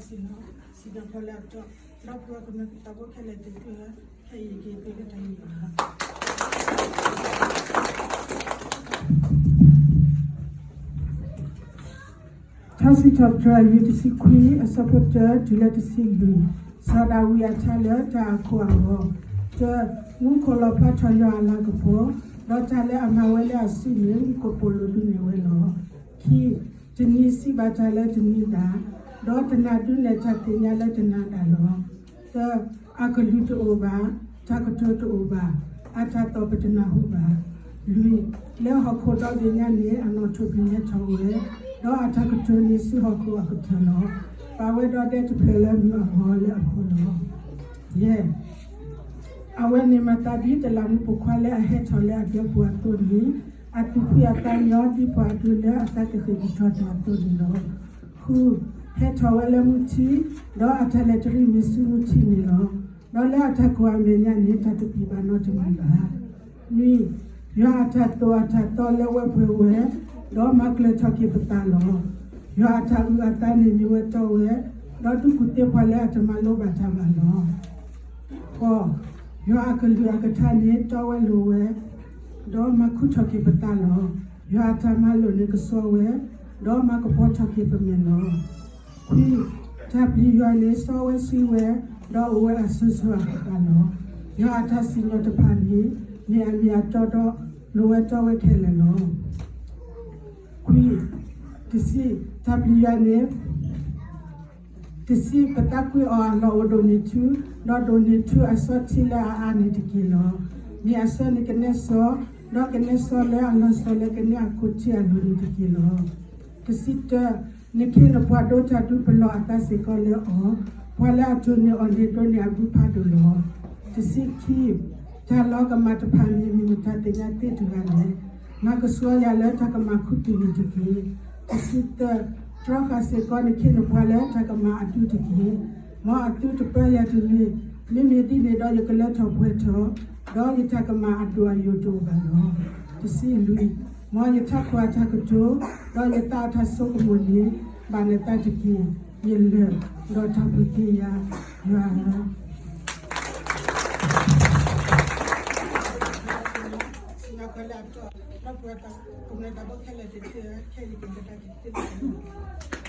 စံၣ်ညီၣ်ဖီလၢအတီ, ဒီပုၢ်ဝဲၢ်ကမျၢၢ်သးဘိခဲလၢာ်သ့ၣ်တဖၣ်, ခဲအံၤက့ၤသ့ၣ်တဖၣ်တၢ်ဂ့ၢ်ဘၣ်. ထါစံးထီၣ်ပတြၢၤ အယုၢ်တဆံခွံ အဆၢဖိတၢ တုၤလၢတဆံလွံၢ်, စီၤဒၤဝံးအထါလၢတၢ်အခိၣ်အဂီၢ်, တၢ, မူခိၣ်လီၤဖျါထီၣ်ယွၤအလၤကပီၤ, ဒီးတၢ်လၢအမၤဝဲလၢအစုန့ၣ် မူခိၣ်ပိာ်လိၤဒုးနဲၣ်ဝဲလီၤ. ခံ, တနံၤစံးဘၣ်တၢ်လၢတနံၤဒၣ်, ဒီးတနၤဒုးနဲၣ်တၢ်သ့ၣ်ညါလၢတနၤဒၣ်လီၤ. သၢ, အကလုၢ်တအိၣ်ဘၣ်, တၢ်ကတိၤတအိၣ်ဘၣ်, အတၢ်သီၣ်ပတနၢ်ဟူဘၣ်. လွံၢ်, လၢဟီၣ်ခိၣ်ဒီဘ့ၣ်ညါန့ၣ် အနီၣ်ထိၣ်ဖျံးဟဲထီၣ်ဝဲ, ဒီးအတၢ်ကတိၤန့ၣ်ဆူဟီၣ်ခိၣ်အကတၢၢ်လီၤ. ပာ်ဝဲဒီးဒဲတဖျၢၣ်လၢမုၢ်အဂီၤလၢအဖီလီၤ. ယဲၢ်, အဝဲန့ၣ်မၤသးဒ်တလးမူးပိာ်ခွါလၢအဟဲထီၣ်လၢအဒၢပူၤအသိးန့ၣ်, အသူၣ်ဖှံအသးညီဒ်ပှၤအဒၢလၢအသးကဃ့ၢ်ကထီတၢ်အသိးန့ၣ်လီၤ. ဃု, ဟဲထီၣ်ဝဲလၢမူထံ, ဒီးအတၢ်လဲၤတရံးမ့ၢ်ဆူမူထံန့ၣ်လီၤ. ဒီးလၢအတၢ်ကိၢ်အမဲာ်ညါန့ၣ် တၢ်တပံာ်ဘၣ်နီတမံၤဘၣ်. နွံ, ယွၤအတၢ်သိၣ်အတၢ်သီလၢဝဲပှဲၤဝဲ, ဒီးမၤကျၢၤထီၣ်က့ၤပသးလီၤ. ယွၤအတၢ်အုၣ်အသးန့ၣ်မ့ၢ်ဝဲတီဝဲ, ဒီးဒုးကူၣ်သ့ပှၤလၢအတမၤလိဘၣ်တၢ်ဘၣ်လီၤ. ဃိး, ယွၤအကလုၢ်အကထါန့ၣ်တီဝဲလိၤဝဲ, ဒီးမၤခူၣ်ထီၣ်က့ၤပသးလီၤ. ယွၤအတၢ်မၤလိာ်န့ၣ်ကဆှီဝဲ, ဒီးမၤကပီၤထီၣ်က့ၤပမဲာ်လီၤ. ခွံ, တၢ်ပျံၤယွၤန့ၣ်စီဝဲဆှံဝဲ, ဒီးအိၣ်ဝဲအစိၤစိၤအဃၣ်ဃၣ်လီၤ. ယွၤအတၢ်စံၣ်ညီၣ်တဖၣ်န့ၣ် မ့ၢ်အမ့ၢ်အတီဒီးလိၤဝဲတီဝဲခဲလၢာ်လီၤ. ခွံ, တဆံ, တၢ်ပျံၤယွၤန့ၣ် တဆံ, ပသးကွံအီၤအလီၢ်အိၣ်ဒိၣ်န့ၢ်ထူ, ဒီးဒိၣ်န့ၢ်ထူအစီထံလၢအအါန့ၣ်တက့ၢ်လီၤ. မ့ၢ်အဆၢန့ၣ်ကနဲစီ, ဒီးကနဲစီလၢအလီၤစီၤလၢကနဲအခိၣ်ထံးအလိၤန့ၣ်တက့ၢ်လီၤ. တဆံတၢ, နခ့နပှၤဒိတၢ်ဒုးပလီၢ်အသးစ့ၢ်ကီးလၢအီၤ, ပှၤလၢအတိၢ်န့ၢ်အီၤန့ၣ်ဒိးန့ၢ်အဘုဖးဒိၣ်လီၤ. တဆံခံ, တၢ်လီၤကမၣ်တဖၣ်န့ၣ်မ့ၢ်မတၤသ့ၣ်ညါသ့တဂၤလဲၣ်. မၤကဆှီယၤလၢတၢ်ကမၣ်ခူသူၣ်န့ၣ်တက့ၢ်. တဆံသၢ, တြီဃာ်စ့ၢ်ကီးနခ့နပှၤလၢတၢ်ကမၣ်အဒုတက့ၢ်. မ်အသုတပၢယၤတဂ့ၤ, မ့မ့ၢ်ဒ်န့ၣ်ဒီးယကလၢထီၣ်ပှဲၤထီၣ်, ဒီးယတၢ်ကမၣ်အဒိၣ်အယိာ်တအိၣ်ဘၣ်လီၤ. တဆံလွံၢ်, မ်ယထးခိၣ်အတၢ်ကတိၤ, ဒီးယသးအတၢ်ဆိကမိၣ်န့ၣ် ဘၣ်နသးတက့ၢ်. ယလၢာ်, ဒီးတၢ်ဘျုးက့ၤယၤ, ယွၤဧၢ. စံၣ်ညီၣ်ဖီလၢအတီ, ဒီပုၢ်ဝဲၢ်ကမျၢၢ်သးဘိခဲလၢာ်သ့ၣ်တဖၣ်, ခဲအံၤက့ၤကဒါက့ၤသ့ၣ်တဖၣ်လီၤ.